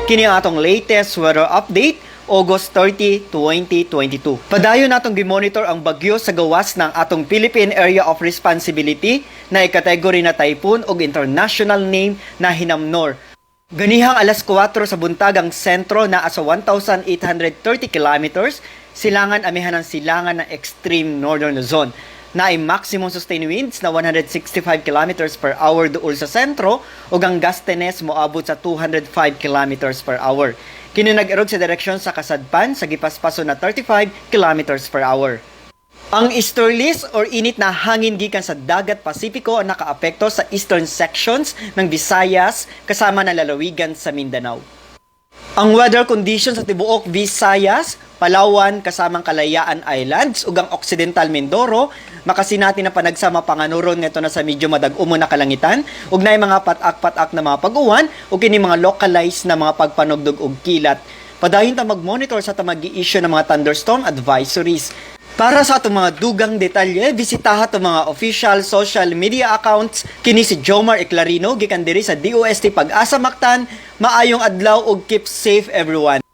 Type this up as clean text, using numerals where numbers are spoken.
Kini ang atong latest weather update, August 30, 2022. Padayon natong gimonitor ang bagyo sa gawas ng atong Philippine Area of Responsibility na ikategory na typhoon ug international name na Hinnamnor. Ganihang alas 4 sa buntag, ang sentro naa sa 1,830 kilometers silangan amihan ng silangan ng extreme northern Luzon, na ay maximum sustained winds na 165 kilometers per hour duol sa sentro ug ang gustiness moabot sa 205 kilometers per hour. Kini nag-irog sa direksyon sa kasadpan sa gipaspaso na 35 kilometers per hour. Ang easterlies or init na hangin gikan sa Dagat Pasipiko ang nakaapekto sa eastern sections ng Visayas kasama ng lalawigan sa Mindanao. Ang weather conditions sa tibuok Visayas, Palawan kasamang Kalayaan Islands ug ang Occidental Mindoro makasinati na panagsama panganuron ngadto na sa medyo madag-umo na kalangitan ug naay mga patak-patak na mga pag-uwan ug kini mga localized na mga pagpanugdog og kilat. Padayon ta mag-monitor sa ta mag-i-issue ng mga thunderstorm advisories. Para sa atong mga dugang detalye, bisitaha atong mga official social media accounts. Kini si Jomar Eclarino gikan diri sa DOST Pag-asa Mactan. Maayong adlaw ug keep safe, everyone.